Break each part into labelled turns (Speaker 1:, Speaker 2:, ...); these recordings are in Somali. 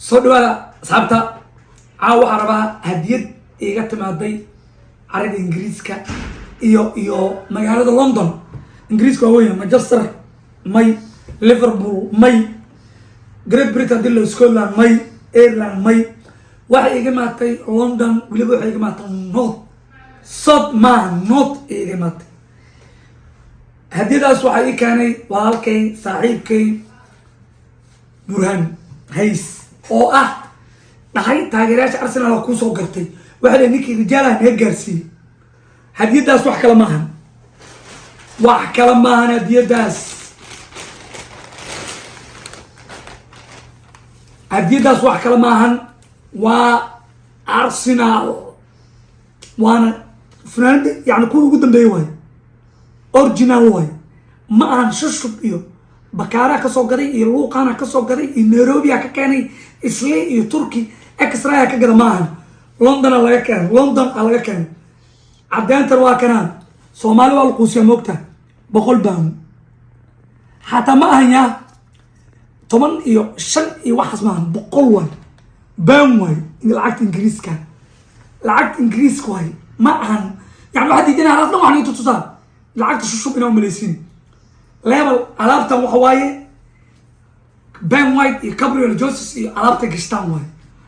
Speaker 1: Soo dhawaada, asxaabta. Caawa waxaan rabaa hadiyad iiga timaaday cariga Ingiriiska iyo magaalada London. Ingiriiska waa weyn. Manchester may, Liverpool may, Great Britain dilo, Scotland may, Ireland may. Waxay iga imaatay London. Weliba waxay iga imaatay north, south ma, north iga imaatay. Hadiyadaas waxaa ii keenay walaalkay, saaxiibkay Burhaan Hays, oo ah dhahay taageerayaasha Arsenal oo kuusoo gartay. Waxay leey ninkii rijaalaha naga gaarsiiyey hadiyadaas. Wax kale maahan, wax kale maahan hadiyadaas. Hadiyadaas wax kale maahan, waa Arsenal, waana funaanada, yani kuwii ugu dambeeyey waayo, original waayo. Ma ahan shushub iyo bakaaraa kasoo gaday iyo luuqaana kasoo gaday iyo Nairobia ka keenay, Isli iyo Turkey extraya ka gada. Ma ahan, Londona laga keenay, London a laga keenay. Caddeyntan waa kanaan. Soomaali waa la quusiyaa, moogta. 100 baan xataa ma ahan, yaa 15 iyo waxaas maahan, 100 waay baan waay. Lacagta Ingiriiska, lacagta Ingiriiska waay, ma ahan. Yani waxaa diidanaya alaab dhan waxaan tutusaa lacagta shushub inaa umalaysiin level. Alaabtan waxa waaye Ben White iyo Gabriel Jesus iyo alaabta gashtaan waaye.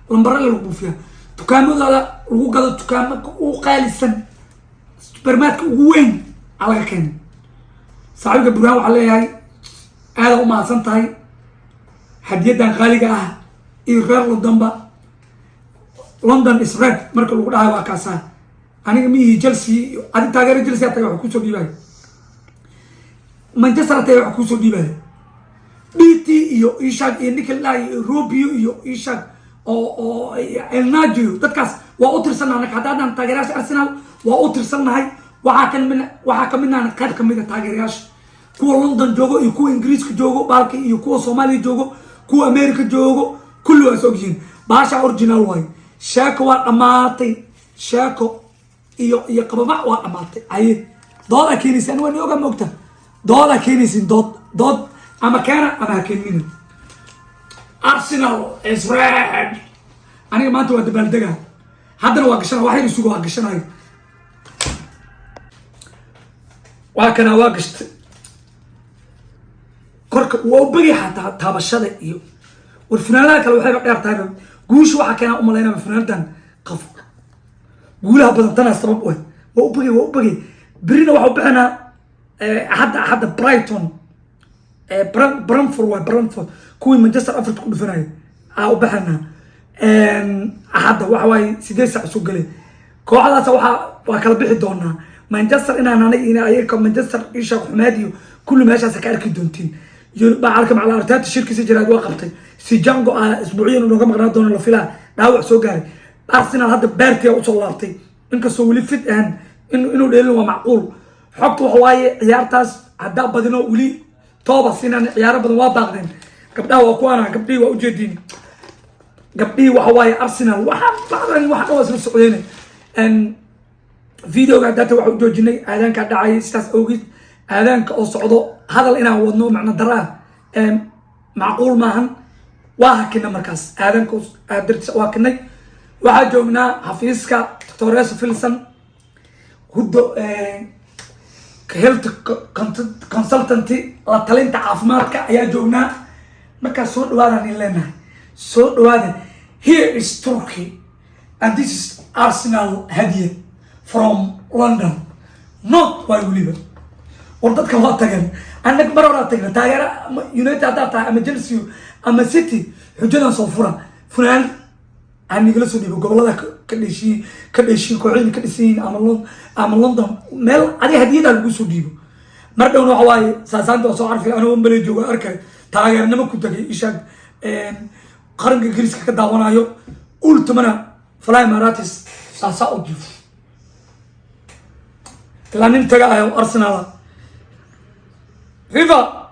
Speaker 1: Lambare lagu buufiyaa, dukaamadooda lagu gado, dukaamaka ugu qaalisan, supermarketka ugu weyn aa laga keenay. Saaxiibka Burhaan waxaa leeyahay aada u mahadsan tahay hadiyaddan qaaliga ah iyo reer Londonba. "London is red" marka lagu dhahayo waa kaasaa. Aniga miihi Chelsea. Adi taageero Chelsea tahay, wax kusoo dhiibaya. Manchester tahay, wax kusoo dhiibaya. DT iyo Ishak iyo Nicola iyo Robio iyo Ishak oo Elnajo, dadkaas waa u tirsannahay. Anaka haddaan taageerayaasha Arsenal waa u tirsannahay. Waxaa kamidnaana qayb kamid a taageerayaasha, kuwa London joogo iyo kuwa Ingiriiska joogo baalka iyo kuwa Soomaaliya joogo, kuwa America joogo, kulli waa is ogyihiin. Baasha original waayo. Sheeko waa dhammaatay, sheeko iyo qababac waa dhammaatay. Aye, doodaa keenaysa. Ani waa ni ogaa, moogta. Doodaa keenaysin, dood dood ama keena ama ha keenina. Arsenal is red. Aniga maanta waa dabaaldega. Haddana waa gashana, wax yar isuga, waa gashanayo. Waa kana, waa gashtay. Korka waa u bagay xataa taabashada iyo war funaanadaha kale waxayba dheer tahayba. Guusha waxaa keenaa umalaynaba funaanadan qaf guulaha badan tanaa sabab u. Waa u bagay, waa u bagay. Berina waxaa u bixinaa Axadda Brighton, Brentford waay. Brentford kuwii Manchester Africa ku dhufanayay aa u bixinaa Axadda. Waxa waaye 8 saac soo gelay kooxdaas. Waxaa waa kala bixi doonaa Manchester inaan aniga in ayaga Manchester isha xumaad iyo kulli meeshaas ka arki doontiin. Bacalka macala Arteta shirkiisa jiraad waa qabtay. Si Jango ah isbuucyan nooga maqnaa doono la filaa, dhaawac soo gaaray. Arsenal hadda Partey usoo laabtay, inkastoo weli fit ahan, inuu dheelin waa macquul. Xogta waxa waaye ciyaartaas haddaa badino weli tooba sinaan. Ciyaaro badan waa baaqdeen. Gabdhaha waa kuwaana, gabdhihii waa ujeediin. Gabdhihii waxa waaye Arsenal waxa bacdan waxa dhan waa isla socdeen. Videoga data waxa u joojinay aadaanka dhacay. Sidaas awgeed aadaanka oo socdo hadal inaan wadno macno dara ah macquul maahan. Waa hakina markaas aadaanka dartiis waa hakinay. Waxaa joognaa xafiiska Doctor Filson Huddo Health Consultanty, la talinta caafimaadka ayaa joognaa. Markaas soo dhawaadaan in leenahay, soo dhawaada. Here is Turkey and this is Arsenal hadiya from London north waay. Weliba war dadka waa tageen. Annaga mar horaa tagna. Taageera United haddaad tahay ama Chelsea ama City, xujadan soo fura. Funaanad aan nigala soo dhiibo gobolada ka dheshiin, ka dheshiin, kooxihii ka dhisan yihiin ama London meel adiga hadiyadaa lagu soo dhiibo. Mar dhowna waxa waaye saasaanta waa soo carfi. Anigoo Wembley joogo arkay taageernimo ku tagay ishaag qaranka Ingiriiska ka daawanayo. Ultimana Fly Emirates saasaa u jiifo ilaa nin taga ayo Arsenal. Viva.